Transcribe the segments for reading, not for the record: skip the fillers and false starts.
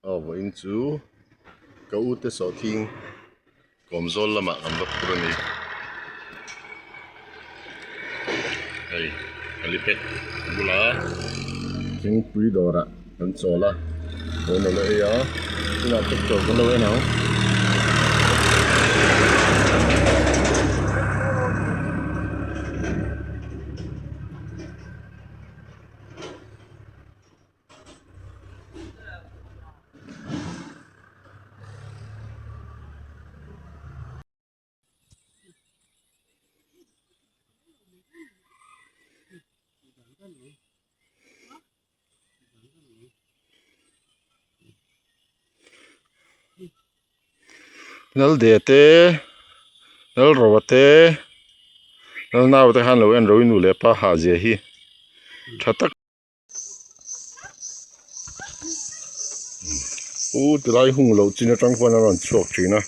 Aw vawiin chu ka u te sawhthing kawm zawl lamah kan va phur a ni hei helipad bula thingpui dawrah kan chawl a pawn a la ei a tunah tractor kan lo en ang. Lal de te lal ro te lal nau te khan lo en ro in nu leh pa hah zia hi tha tak. U tilai hung loh chin atang khuan a rawn chhuak thin a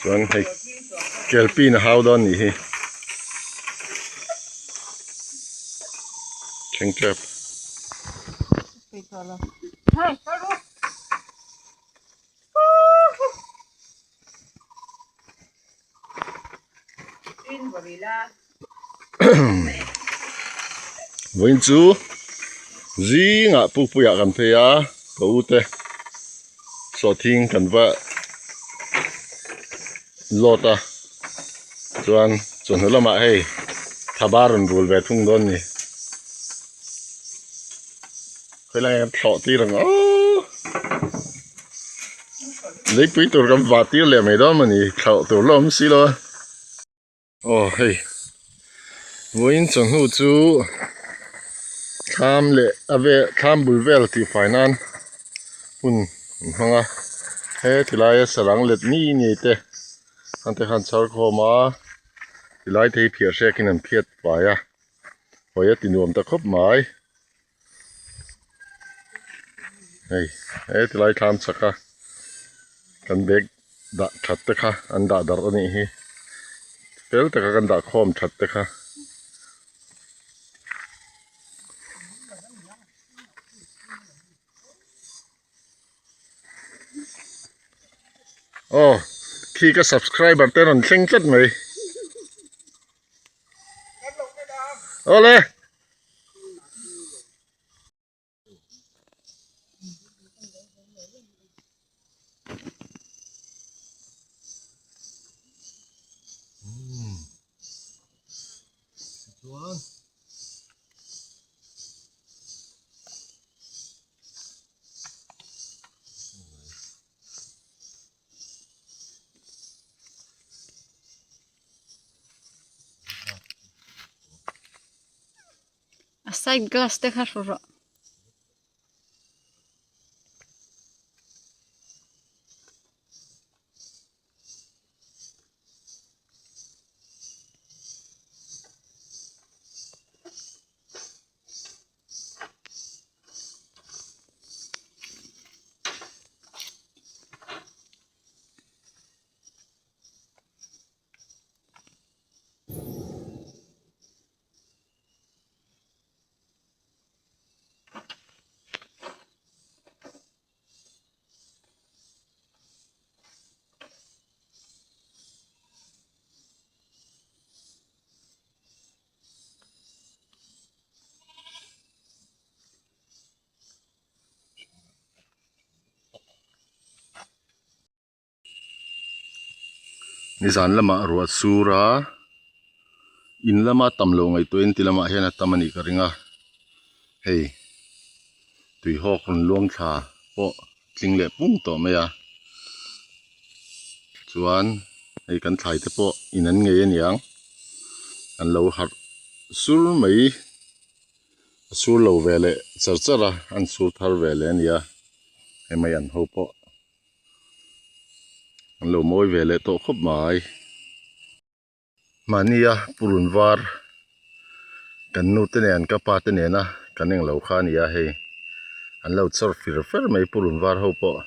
chuan hei kelpin a hau dawn nih hi thleng tep. Vawiin chu zingah pukpuiah kan phei a ka u te sawhthing kan va lawt a chuan chawhnu lamah hei thaba rawn rul ve thung dawn a ni khawilai ah hian thlawh tir ang aw leipui tur kan vah tir leh mai dawn a ni thlawh tur la awm si lo a. Aw hei vawiin chawhnu chu thlam leh a vel thlam bul vel tih fai nan hun an hmang a he tilaia sarang let ni ni te an te khan chhar khawm a tilai te hi phiah hrek in an phiat fai a hawi a ti nuam ta khawp mai hei he tilai thlam chak a kan bag dah that te kha an dah darh a nih hi fel taka kan dah khawm that te kha. Aw khi ka subscriber te rawn thleng tlat mai awle. A side glass te kha hru rawh. Nizan lamah ruah sur a in lama tam loh ngaihtuahin ti lamah hian a tam a nih ka ring a hei tuihawk rawn luang thla pawh tling leh pung tawh mai a chuan hei kan thlai te pawh in an ngei aniang an lo harh sur mai a sur lo ve leh char char a an sur thar ve leh a nia hei mai an ho pawh. An lo mawi ve leh tawh khawp mai. Mahnia purun var kan nu te nen ka pa te nena kan englo kha a ni a hei an lo chawr fir fer mai purun var ho pawh.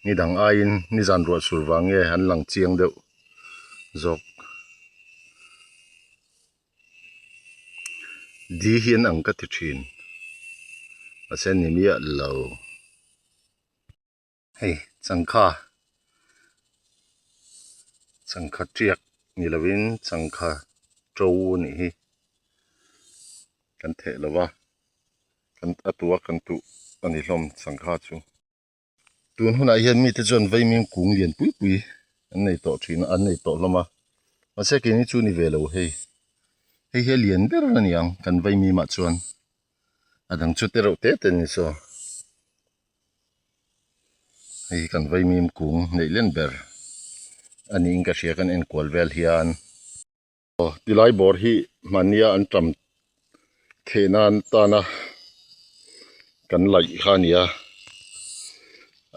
Ni dang aiin nizan ruah sur vang nge an lang chiang deuh zawk. Di hi an ang ka ti thin. Mahse ni miah lo. Hei changkha changkha tiak ni lovin changkha to a nih hi kan theh lo va kan a tua kan tuh a ni hlawm changkha chu. Tun hunah hian mite chuan vaimim kung lian pui pui an nei tawh thin a an nei tawh hlawm a mahse keini chu ni ve lo hei hei hi a lian ber a ni ang kan vaimim ah chuan a dang chu te reuh te te ni saw. Hei hi kan vaimim kung neih len ber a niin ka hria kan enkual vel hian. Aw tilai bawr hi hmania an tam theh nan tana kan laih kha a ni a,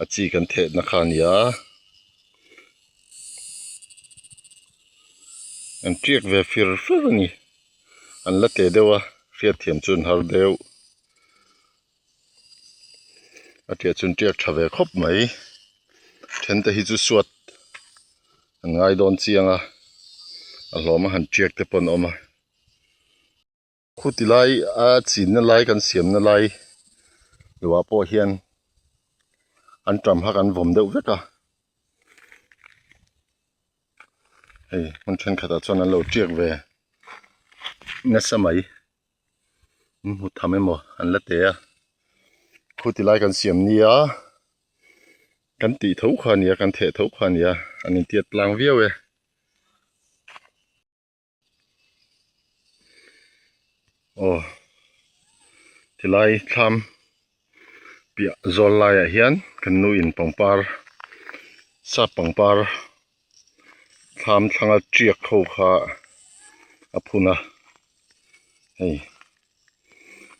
a chi kan thehna kha a ni a. An tiak ve fir fer a ni, an la teh deuh a hriatthiam chu an har deuh. A tiah chuan tiak tha ve khawp mai then te hi chu suat an ngai dawn chiang a a hlawm a han tiak te pawh an awm a khuti lai a chinna lai kan siamna lai luah pawh hian an tam kha kan vawm deuh vek a hei hmun thenkhatah chuan an lo tiak ve nasa mai. An hmu tham emaw an la teh a khuti lai kan siam nia kan tih tho kha a nia kan theh tho kha a nia an intiat tlang viau e. Aw tilai thlam piah zawl laiah hian kan nu in pangpar sap pangpar thlam thlanga tiak ho kha a phun a hei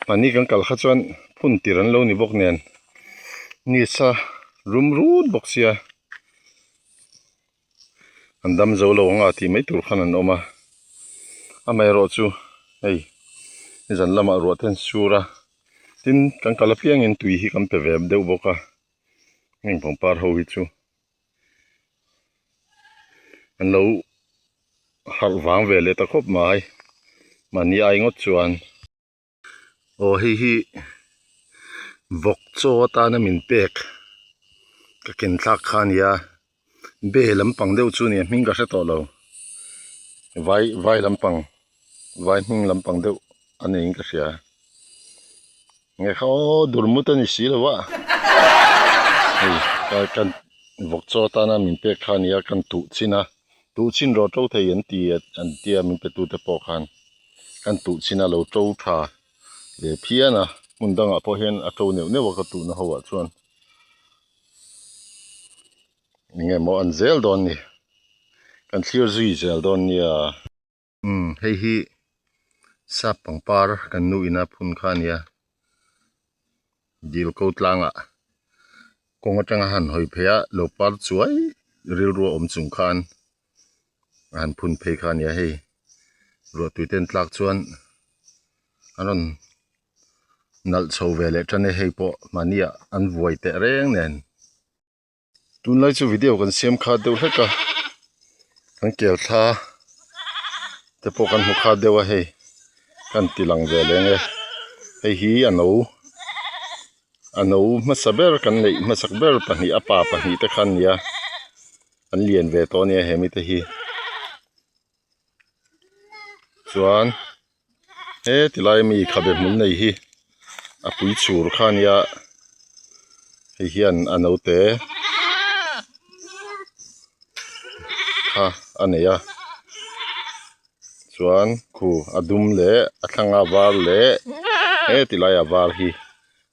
mahni kan kal kha chuan phun tir an lo ni bawk nen nisa rum rut bawk sia an dam zo lo anga tih mai tur khan an awm a amaherawh chu hei nizan lamah ruah te an sur a tin kan kal apiangin tui hi kan pe ve deuh bawk a heng pangpar ho hi chu. An lo harh vang ve leh ta khawp mai mahni ai ngawt chuan aw hei hi vawk chaw atana min pek ka ken thlak kha a nia be lampang deuh chu a ni a hming ka hre tawh lo vai vai lampang vai hming lampang deuh a niin ka hria. Nge kha aw dur mut a ni si lo a hei kan vawk chaw atana min pek kha a nia kan tuh chin a tuh chin rawh to thei an ti an tia min pe tute pawh khan kan tuh chin a lo to tha ve phian a hmun dangah pawh hian a to neuh neuh a ka tuhna ho ah chuan eng emaw an zel dawn a ni kan thlir zui zel dawn nia. Umm hei hi sap pangpar kan nu ina phun kha a nia dil ko tlangah kawng atanga han hawi phei a lo par chuai rilru a awm chung khan a han phun phei kha a nia hei ruahtui te an tlak chuan an rawn nalh chho ve leh tan e hei pawh mahni ah an vuai teh reng nen. Tunlai chu video kan siam khat deuh hlek a kan kel thla te pawh kan hmu khat deuh a hei kan ti lang ve leng e hei hi a no a no hmasa ber kan neih hmasak ber pahnih a pa pahnih te kha an ni a an lian ve tawh a nia he mite hi chuan he tilai mi khabe hmul nei hi a pui chhur kha a nia hei hian a naute kha a nei a chuan khu a dum leh a thlanga var leh he tilai a var hi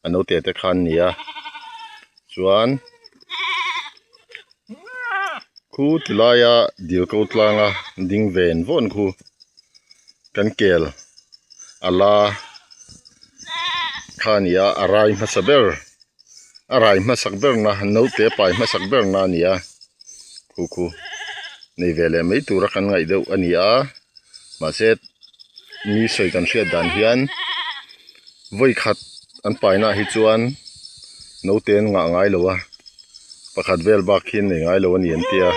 a naute te kha an ni a chuan khu tilaia dil ko tlanga ding ven vawn khu kan kel a la kha a ni a a rai hmasa ber a rai hmasak ber na naute pai hmasak ber na a ni a khu khu nei ve leh mai tura kan ngaih deuh a ni a mahse mi sawi kan hriat dan hian vawi khat an paina ah hi chuan naute an ngah ngai lo a pakhat vel bak khi an nei ngai lo a ni an tia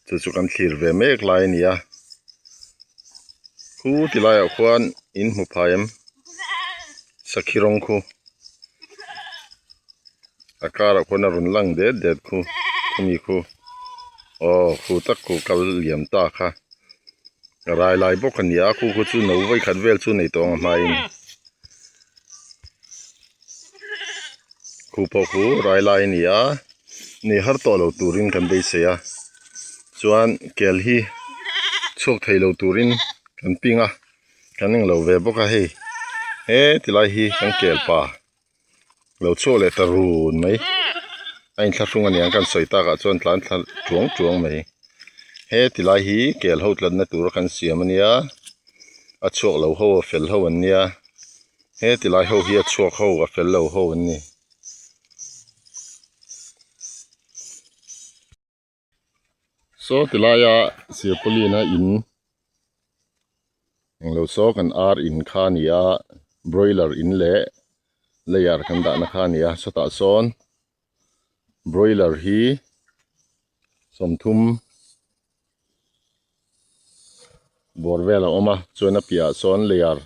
chu chu kan thlir ve mek lai a ni a khu ti laiah khuan. In hmu phai em? Sakhi rawng khu a karah khuan a rawn lang det det khu khumi khu aw khu tak khu kal liam ta kha rai lai bawk a ni a khu khu chu no vawikhat vel chu nei tawh ang a hmain khu pawh khu rai lai a ni a nei har tawh lo turin kan beisei a chuan kel hi chhuak thei lo turin kan ping a. Kan englo ve bawk a hei he tilai hi kan kel pa lo chhuak leh ta run mai a inthlahrung aniang kan sawi takah chuan tlan thla tuang tuang mai he tilai hi kel ho tlatna tura kan siam ania a chhuak lo ho a fel ho an nia he tilai ho hi a chhuak ho a fel lo ho an ni. Saw ti laia silpauline a in englo saw kan ar in kha a ni a broiler in leh layer kan dahna kha a ni a sawtah sawn broiler hi 30 bawr vel a awm a chuan a piahah sawn layer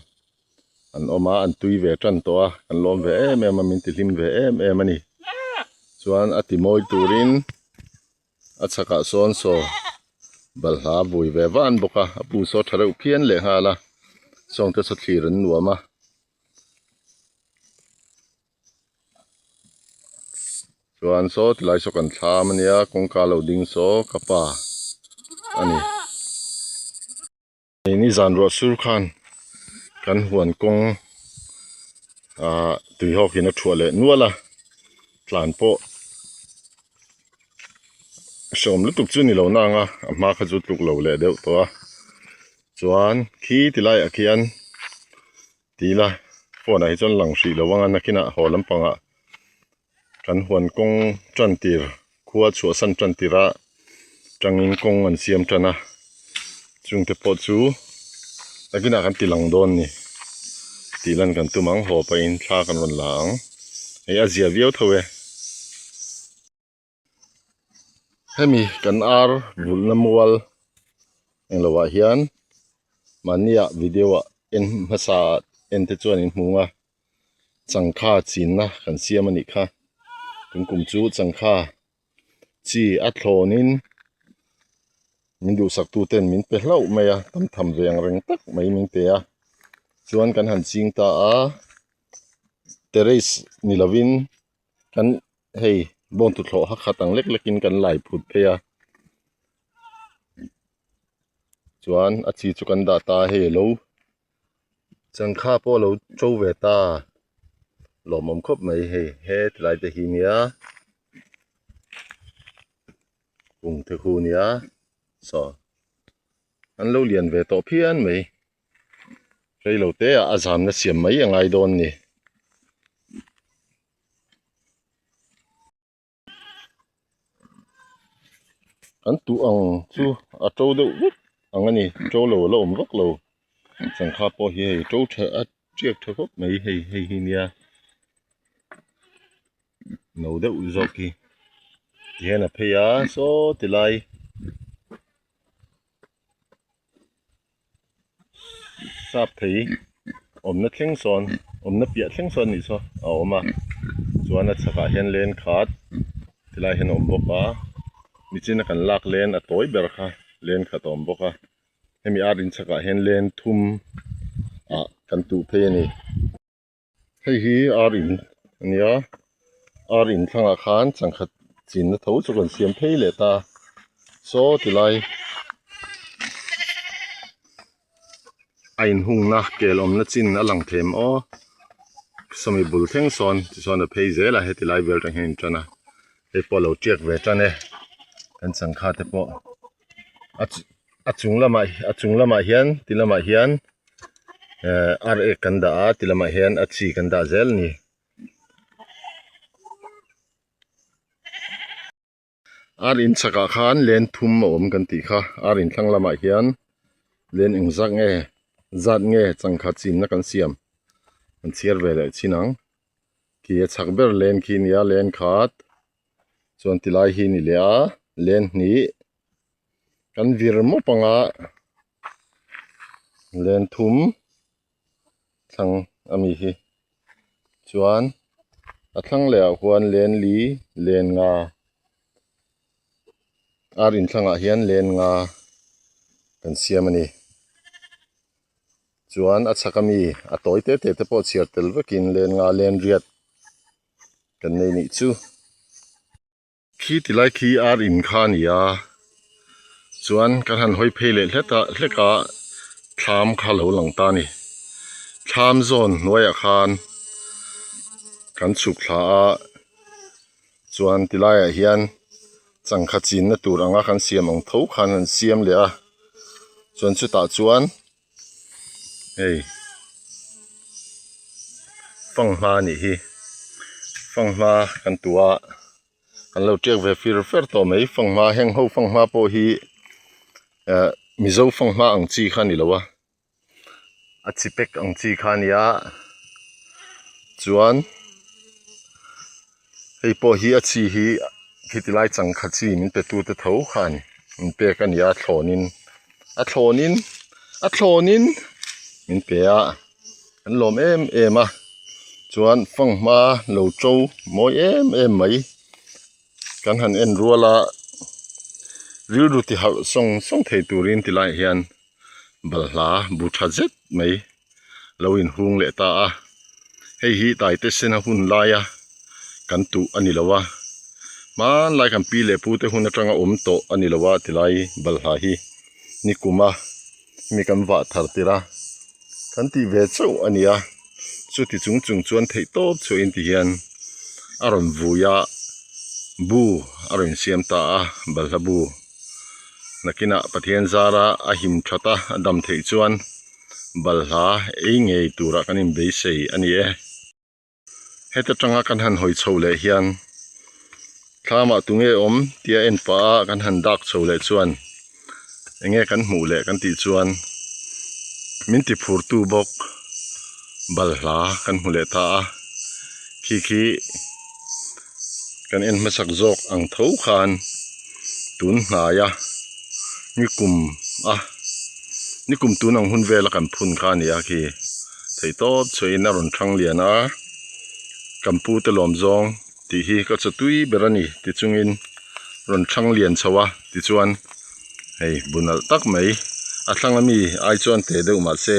an awm a an tui ve tan tawh a kan lawm ve em em a min ti hlim ve em em a ni chuan a ti mawi turin a chhakah sawn saw balhla a vui ve van bawk a a bu saw tha reuh phian leh nghal a sawngte saw thlir an nuam a. Chuan saw tilai saw kan thlam ania kawngka lo ding saw ka pa a ni. Ni zan ruah sur khan kan huan kawng ah tui hawk in a thuah leh nual a tlan pawh hreawm lutuk chu ni lo nang a a hma kha chu tluk lo leh deuh tawh a chuan khi tilai ah khian tila phone ah hi chuan lang hrih lo ang a nakinah haw lampangah kan huan kawng tan tir khua chhuahsan tan tirah tangin kawng an siam tan a chungte pawh chu nakinah kan ti lang dawn a ni tih lan kan tum ang haw pahin thla kan rawn la ang hei a zia viau tho e. Hemi kan ar vulhna mual englo ah hian mahnia video ah en hmasa en te chuan in hmu ang a changkha chinna kan siam a nih kha tun kum chu changkha chi a thlawnin min duhsak tu ten min pe hlauh mai a tam tham ve ang reng tak mai min pe a chuan kan han ching ta a terrace ni lovin kan hei bawng tuthlawh ha khat ang lek lek in kan lai phut phei a chuan a chi chu kan dah ta a hei alo changkha pawh alo to ve ta lawmawm khawp mai hei he tilai te hi nia kung te khu nia saw an lo lian ve tawh phian mai. Reilo te ah a zamna siam mai a ngai dawn ni. Kan tuh ang chu a to deuh vek ang a ni to lo a la awm vak lo sangha pawh hi hei to tha a tiak tha khawp mai hei hei hi nia no deuh zawk hi tihian a phei a saw ti lai. Sap thei awmna thleng sawn awmna piah thleng sawn anih saw a awm a chuan a chhakah hian len khat tilai hian a awm bawk a nichina kan lak len a tawi ber kha len khat a awm bawk a hemi ar in chhakah hian len thum ah kan tuh phei a ni. Hei hi ar in a nia ar in thlangah khan changkhat chinna tho chu kan siam phei leh ta saw tilai a inhungna kel awmna chin a lang them aw sawmi bul thleng sawn tichuan a phei zel a heti lai vel atang hian a intan a hei pawh a lo tiak ve tan e kan changkha te pawh a chung lamah a chung lamah hian ti lamah hian ehh ar ek kan dah a ti lamah hian a chi kan dah zel a ni. Ar in chhakah khan len thum a awm kan tih kha ar in thlang lamah hian len engzak nge zat nge changkha chinna kan siam kan chhiar ve leh chin ang khi a chhak ber len khi a nia len khat chuan tilai hi a ni leh a len hnih. Kan vir mawp anga len thum. Thlang a mi hi chuan a thlang leh ah huan len li len nga ar in thlangah hian len nga kan siam a ni chuan a chhak ami a tawi te te te pawh chhiar tel vekin len nga len riat kan nei nih chu. Khi ti lai khi ar in kha a ni a chuan kan han hawi phei leh hlet a hlek a thlam kha lo lang ta a ni thlam zawn hnuaiah khan kan chhuk thla a chuan ti laiah hian changkha chinna tur anga kan siam ang tho khan an siam leh a chuan chutah chuan hei fanghma a nih hi fanghma kan tu a kan lo tiak ve fir fer tawh mai fanghma heng ho fanghma pawh hi eh mizo fanghma ang chi kha a ni lo a a chi pek ang chi kha a ni a chuan hei pawh hi a chi hi khiti lai changkha chi min pe tu te tho khan min pek a ni a thlawnin a thlawnin a thlawnin min pe a an lawm em em a chuan fanghma lo to mawi em em mai kan han en rual a rilru ti harh sawng sawng thei turin ti laiah hian balhla bu tha zet mai lo inhung leh ta a hei hi taite sena hun laia kan tuh a ni lo a hmanlai kan pi leh pu te hun atanga awm tawh a ni lo a tilai balhla hi nikuma mi kan vah thar tir a kan tih ve chauh a ni a chuti chung chung chuan theih tawp chhuahin ti hian a rawn vui a bu a rawn insiam ta a balhla bu. Nakinah Pathian zara a him that a, a dam theih chuan balhla ei ngei turah kan inbeisei a ni e. Heta tanga kan han hawi chho leh hian thlamah tunge awm tia en pah a kan han dak chho leh chuan enge kan hmuh leh kan tih chuan min ti phurtu bawk balhla kan hmu leh ta a, khi khi. Kan en hmasak zawk ang tho khan tun hnaia nikum a nikum tun ang hun vela kan phun kha a ni a khi theih tawp chhuahin a rawn thang lian a kan pu te lawm zawng tih hi ka chaw tui ber a ni ti chungin rawn thang lian chho a tichuan hei bu nalh tak mai a thlang ami ai chuan te deuh mahse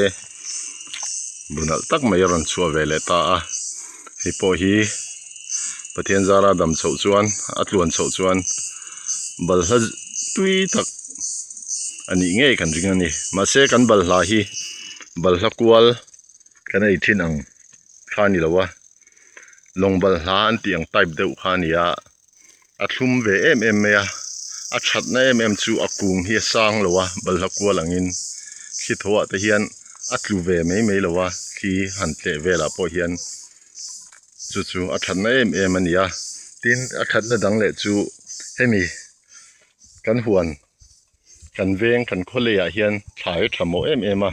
bu nalh tak mai a rawn chhuah ve leh ta a. Hei pawh hi Pathian zara dam chhoh chuan a tluan chhoh chuan balhla tui tak a nih ngei kan ring a ni. Mahse kan balhla hi balhla kual kan ei thin ang kha a ni lo a, lawng balhla an tih ang type deuh kha a ni a, a thlum ve em em mai a, a thatna em em chu a kung hi a sang lo a balhla kual angin thli tho ah te hian a tlu ve mai mai lo a thli han tleh velah pawh hian chu chu a thatna em em a ni a tin a thatna dang leh chu hemi kan huan kan veng kan khaw leiah hian thlai a tha mawh em em a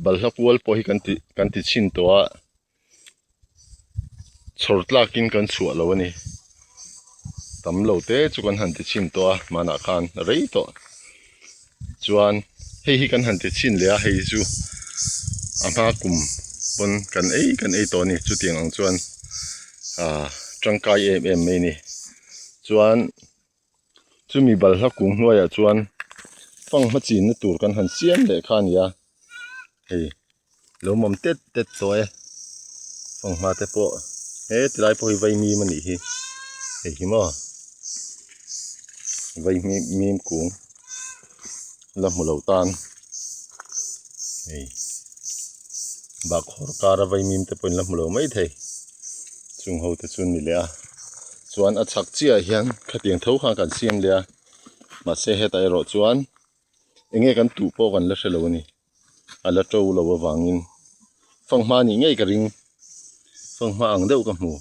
balhla kual pawh hi kan ti kan ti chhin tawh a. Chhawr tlakin kan chhuah lo a ni. Tam lo te chu kan han ti chhin tawh a hmanah khan rei tawh. Chuan hei hi kan han ti chhin leh a hei chu a hma kum pawn kan ei kan ei tawh a ni chutiang ang chuan ah tangkai em em mai a ni. Chuan chumi balhla kung hnuaiah chuan fanghma chinna tur kan han siam leh kha a ni a hei. Lo mawm tet tet tawh e fanghma te pawh he tilai pawh hi vaimim a nih hi hei hi maw vaimim kung la hmu lo tan hei bahkhawr kara vaimim te pawhin la hmu lo mai thei chung ho te chu an ni leh a chuan a chhak chiah ah hian khatiang tho khan kan siam leh a mahse hetah erawh chuan eng nge kan tuh pawh kan la hre lo a ni. A la to lo avangin fanghma nih ngei ka ring fanghma ang deuh ka hmu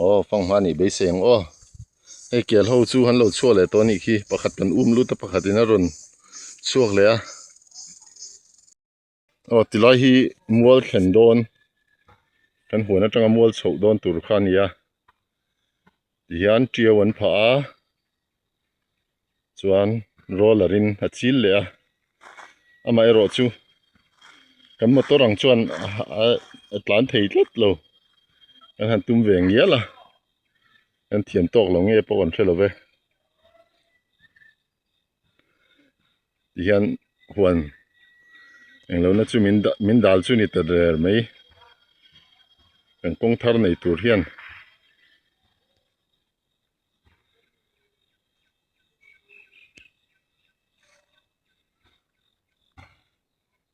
aw fanghma nih beisei ang aw hei kel ho chu an lo chhuak leh tawh a nih khi pakhat kan um lut a pakhat in a rawn chhuak leh a aw tilai hi mual thlen dawn kan huan atanga mual chhoh dawn tur kha a ni a tihian tiau an phah a. Chuan roller in a chil leh a amaherawh chu Kan motor ang chuan a tlan thei tlat lo. Kan han tum ve ngial a. Kan thiam tawk lo nge pawh kan hre lo ve. Tihian huan englo na chu min dah min dal chu ni ta der mai. Kan kawng thar nei tur hian.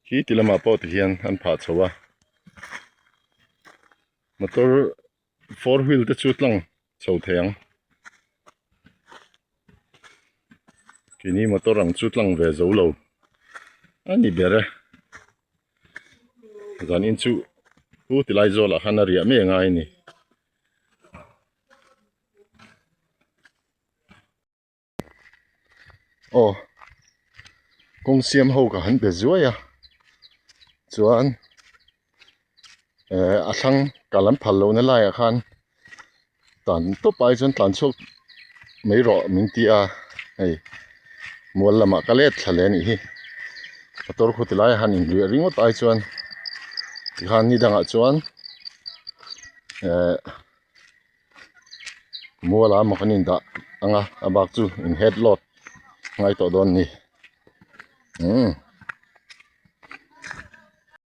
Khi ti lamah pawh tihian an phah chho a motor four wheel te chu tlang chho thei ang keini motor ang chu tlang ve zo lo a ni ber e zanin chu pu tilai zawlah khan a riah mai a ngai a ni. Aw kawng siam ho ka han be zuai a chuan eh a thlang kal an phal lohna laiah khan tan tawp ai chuan tlan chhuak mai rawh min ti a hei mual lamah ka let thla leh a nih hi motor khu ti lai a han inriah ringawt ai chuan tikhan ni dangah chuan eh. Mual a maw kan indah ang a a bak chu in head load ngai tawh dawn a ni umm.